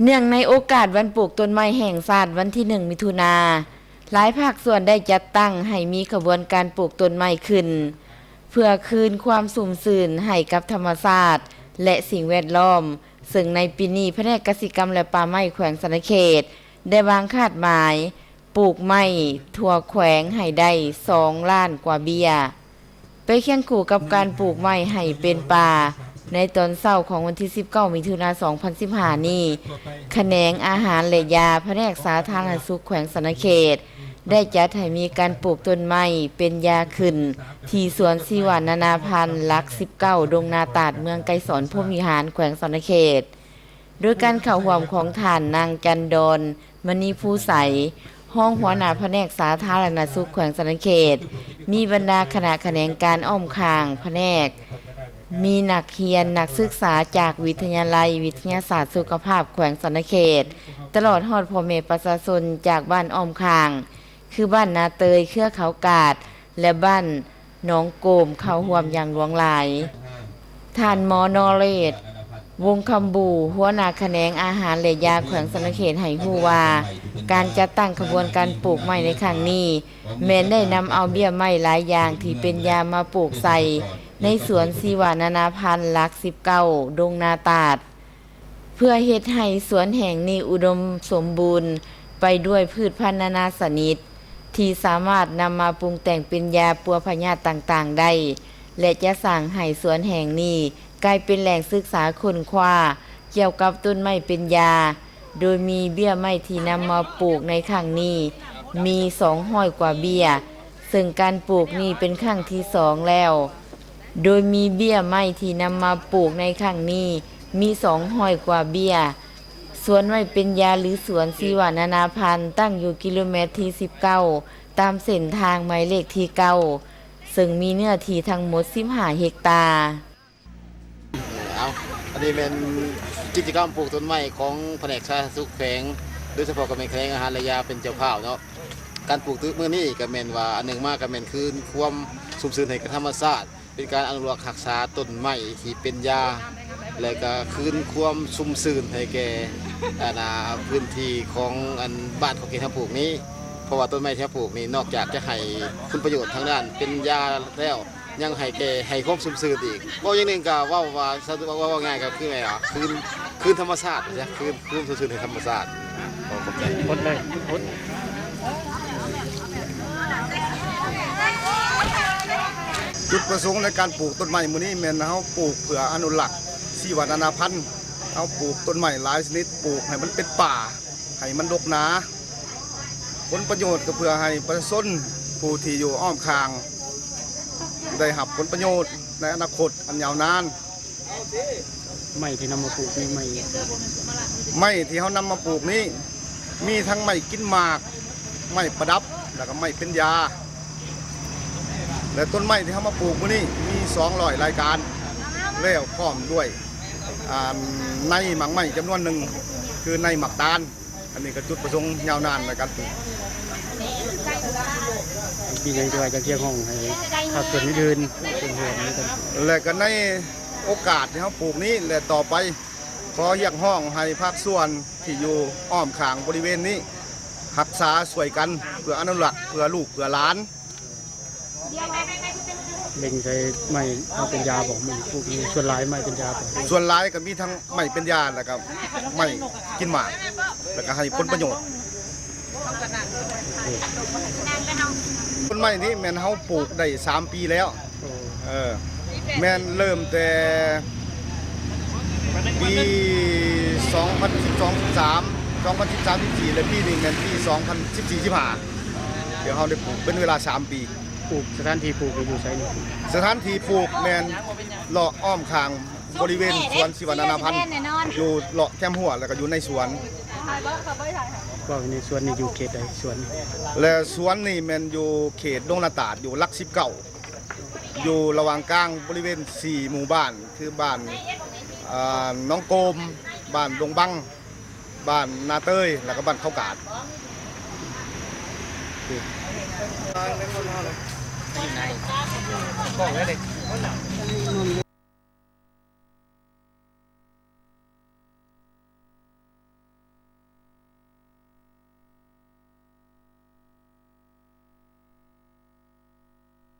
ເນື່ອງໃນໂອກາດວັນປູກຕົ້ນໄມ້ແຫ່ງຊາດ ວັນທີໜຶ່ງ ມິຖຸນາ, ຫຼາຍພາກສ່ວນໄດ້ຈັດຕັ້ງໃຫ້ມີຂະບວນການປູກຕົ້ນໄມ້ຂຶ້ນ ເພື່ອຄືນຄວາມຊຸ່ມຊື່ນໃຫ້ກັບທຳມະຊາດ ແລະ ສິ່ງແວດລ້ອມ, ເຊິ່ງໃນປີນີ້ ພະແນກກະສິກຳ ແລະ ປ່າໄມ້ແຂວງສະຫວັນນະເຂດ ໄດ້ວາງຄາດໝາຍ ປູກໄມ້ທົ່ວແຂວງໃຫ້ໄດ້ສອງລ້ານກວ່າເບ້ຍ. ໄປຄຽງຄູ່ກັບການປູກໄມ້ໃຫ້ເປັນປ່າ, ໃນຕອນເຊົ້າຂອງວັນທີສິບເກົ້າ ມິຖຸນາ ສອງພັນສິບຫ້ານີ້, ຂະແໜງອາຫານ ແລະ ຢາ ພະແນກສາທາລະນະສຸກແຂວງສະຫວັນນະເຂດ ໄດ້ຈັດໃຫ້ມີການປູກຕົ້ນໄມ້ເປັນຢາຂຶ້ນ ທີ່ສວນຊີວະນານາພັນຫຼັກສິບເກົ້າ ດົງນາຕາດ ເມືອງໄກສອນ ພົມວິຫານ ແຂວງສະຫວັນນະເຂດ. ໂດຍການເຂົ້າຮ່ວມຂອງທ່ານ ນາງ ຈັນດອນ ມະນີພູໃສ, ຮອງຫົວໜ້າພະແນກສາທາລະນະສຸກແຂວງສະຫວັນນະເຂດ, ມີບັນດາຄະນະຂະແໜງການອ້ອມຂ້າງພະແນກ, ມີນັກຮຽນນັກສຶກສາຈາກວິທະຍາໄລວິທະຍາສາດສຸຂະພາບແຂວງສະຫວັນນະເຂດ, ຕະຫຼອດຮອດພໍ່ແມ່ປະຊາຊົນຈາກບ້ານອ້ອມຂ້າງ ຄືບ້ານນາເຕີຍ, ເຄືອເຂົາກາດ ແລະ ບ້ານໜອງໂກມ ເຂົ້າຮ່ວມຢ່າງຫຼວງຫຼາຍ. ທ່ານໝໍ ນໍເລດ ວົງຄຳບູ, ຫົວໜ້າຂະແໜງອາຫານ ແລະ ຢາແຂວງສະຫວັນນະເຂດ ໃຫ້ຮູ້ວ່າ ການຈັດຕັ້ງຂະບວນການປູກໄມ້ໃນຄັ້ງນີ້ ແມ່ນໄດ້ນຳເອົາເບ້ຍໄມ້ຫຼາຍຢ່າງທີ່ເປັນຢາມາປູກໃສ່ໃນສວນຊີວະນານາພັນຫຼັກສິບເກົ້າ ດົງນາຕາດ. ເພື່ອເຮັດໃຫ້ສວນແຫ່ງນີ້ອຸດົມສົມບູນໄປດ້ວຍພືດພັນນານາຊະນິດ ທີ່ສາມາດນຳມາປຸງແຕ່ງເປັນຢາປົວພະຍາດຕ່າງໆໄດ້ ແລະ ຈະສ້າງໃຫ້ສວນແຫ່ງນີ້ກາຍເປັນແຫຼ່ງສຶກສາຄົ້ນຄວ້າກ່ຽວກັບຕົ້ນໄມ້ເປັນຢາ, ໂດຍມີເບ້ຍໄມ້ທີ່ນຳມາປູກໃນຄັ້ງນີ້ມີສອງຮ້ອຍກວ່າເບ້ຍ, ເຊິ່ງການປູກນີ້ເປັນຄັ້ງທີສອງແລ້ວ. ໂດຍມີເບ້ຍໄມ້ທີ່ນຳມາປູກໃນຄັ້ງນີ້ມີສອງຮ້ອຍກວ່າເບ້ຍ. ສວນໄມ້ເປັນຢາ ຫຼື ສວນຊີວະນານາພັນ ຕັ້ງຢູ່ກິໂລແມັດທີສິບເກົ້າ ຕາມເສັ້ນທາງໝາຍເລກທີເກົ້າ ເຊິ່ງມີເນື້ອທີ່ທັງໝົດສິບຫ້າເຮັກຕາ. ເອົາ ອັນນີ້ແມ່ນກິດຈະກຳປູກຕົ້ນໄມ້ຂອງພະແນກສາທາລະນະສຸກແຂວງ, ໂດຍສະເພາະກໍແມ່ນຂະແໜງອາຫານ ແລະ ຢາເປັນເຈົ້າພາບເນາະ. ການປູກຕຶກມື້ນີ້ກໍແມ່ນວ່າ ອັນໜຶ່ງມາກໍແມ່ນຄືນຄວາມຊຸ່ມຊື່ນໃຫ້ກັບທຳມະຊາດ, ເປັນການອະນຸລັກຮັກສາຕົ້ນໄມ້ທີ່ເປັນຢາ ແລະ ກໍຄືນຄວາມຊຸ່ມຊື່ນໃຫ້ແກ່ ອັນນ່າ ພື້ນທີ່ຂອງ ອັນ ບ້ານຂອງທີ່ເຮົາປູກນີ້. ເພາະວ່າຕົ້ນໄມ້ທີ່ເຮົາປູກນີ້ ນອກຈາກຈະໃຫ້ຄຸນປະໂຫຍດທາງດ້ານເປັນຢາແລ້ວ ຍັງໃຫ້ແກ່ ໃຫ້ຄວາມຊຸ່ມຊື່ນອີກ. ເວົ້າຢ່າງໜຶ່ງກໍເວົ້າວ່າ ສະ ເວົ້າ ເວົ້າງ່າຍກໍຄືແມ່ນວ່າ ຄືນ ຄືນທຳມະຊາດ ຄືນຄວາມຊຸ່ມຊື່ນໃຫ້ທຳມະຊາດ. ຂໍຂອບໃຈ. ກົດເລີຍ ກົດ. ຈຸດປະສົງໃນການປູກຕົ້ນໄມ້ມື້ນີ້ແມ່ນເຮົາປູກເພື່ອອະນຸລັກຊີວະນານາພັນ. ເຮົາປູກຕົ້ນໄມ້ຫຼາຍຊະນິດ ປູກໃຫ້ມັນເປັນປ່າ ໃຫ້ມັນດົກໜາ. ຜົນປະໂຫຍດກໍເພື່ອໃຫ້ປະຊາຊົນຜູ້ທີ່ຢູ່ອ້ອມຂ້າງໄດ້ຮັບຜົນປະໂຫຍດໃນອະນາຄົດອັນຍາວນານ. ໄມ້ທີ່ນຳມາປູກນີ້ ໄມ້ ໄມ້ທີ່ເຮົານຳມາປູກນີ້ ມີທັງໄມ້ກິນໝາກ, ໄມ້ປະດັບ ແລ້ວກໍໄມ້ເປັນຢາ. ແລະ ຕົ້ນໄມ້ທີ່ເຮົາມາປູກມື້ນີ້ມີສອງຮ້ອຍລາຍການ ແລ້ວພ້ອມດ້ວຍ ອ່າ ໃນໝາກໄມ້ຈຳນວນໜຶ່ງ ຄືໃນໝາກຕານ. ອັນນີ້ກໍຈຸດປະສົງຍາວນານໃນການປູກ. ມີຫຍັງທີ່ວ່າຈະຮຽກຮ້ອງໃຫ້ພາກສ່ວນອື່ນໆເປັນຮ່ວມນຳກັນ? ແລະ ກໍໃນໂອກາດທີ່ເຮົາປູກນີ້ ແລະ ຕໍ່ໄປ ຂໍຮຽກຮ້ອງໃຫ້ພາກສ່ວນທີ່ຢູ່ອ້ອມຂ້າງບໍລິເວນນີ້ ຮັກສາຊ່ວຍກັນ ເພື່ອອະນຸລັກ ເພື່ອລູກເພື່ອຫຼານ. ເລັງໃສ່ໄມ້ເອົາເປັນຢາບໍ່? ມັນປູກນີ້ສ່ວນຫຼາຍໄມ້ເປັນຢາບໍ່? ສ່ວນຫຼາຍກໍມີທັງໄມ້ເປັນຢາ ແລ້ວກໍໄມ້ກິນໝາກ ແລ້ວກໍໃຫ້ຜົນປະໂຫຍດ. ຕົ້ນໄມ້ນີ້ແມ່ນເຮົາປູກໄດ້ສາມປີແລ້ວ. ໂອ້ ເອີ ແມ່ນເລີ່ມແຕ່ປີສອງພັນສິບສອງ ສິບສາມ ສອງພັນສິບສາມ ສິບສີ່ ແລະ ປີນີ້ແມ່ນປີສອງພັນສິບສີ່ ສິບຫ້າ ທີ່ເຮົາໄດ້ປູກເປັນເວລາສາມປີ. ປູກ ສະຖານທີ່ປູກນີ້ຢູ່ໃສນີ້? ສະຖານທີ່ປູກແມ່ນເລາະອ້ອມຂ້າງບໍລິເວນສວນຊີວະນານາພັນ ຢູ່ເລາະແຄມຮົ້ວ ແລ້ວກໍຢູ່ໃນສວນ. ເວົ້າໃນສວນນີ້ຢູ່ເຂດໃດ? ສວນ ແລະ ສວນນີ້ແມ່ນຢູ່ເຂດດົງນາຕາດ ຢູ່ຫຼັກສິບເກົ້າ ຢູ່ລະຫວ່າງກາງບໍລິເວນສີ່ໝູ່ບ້ານ ຄືບ້ານ ອ່າ ໜອງໂກມ, ບ້ານດົງບັງ, ບ້ານນາເຕີຍ ແລ້ວກໍບ້ານເຂົາກາດ.